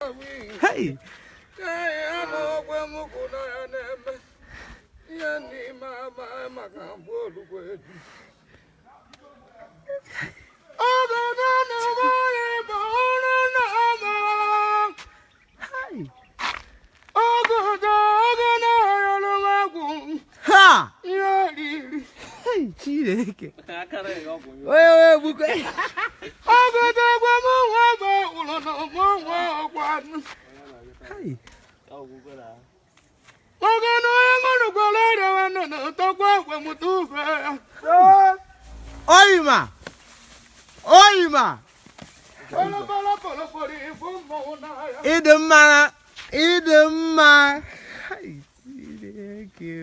Hey! Hey! Ha! Hey, Chineke! Onye onye gbukwe! Hey! Oyima! Oyima! Ịdị mma na ịdị mma! Hey, Chineke!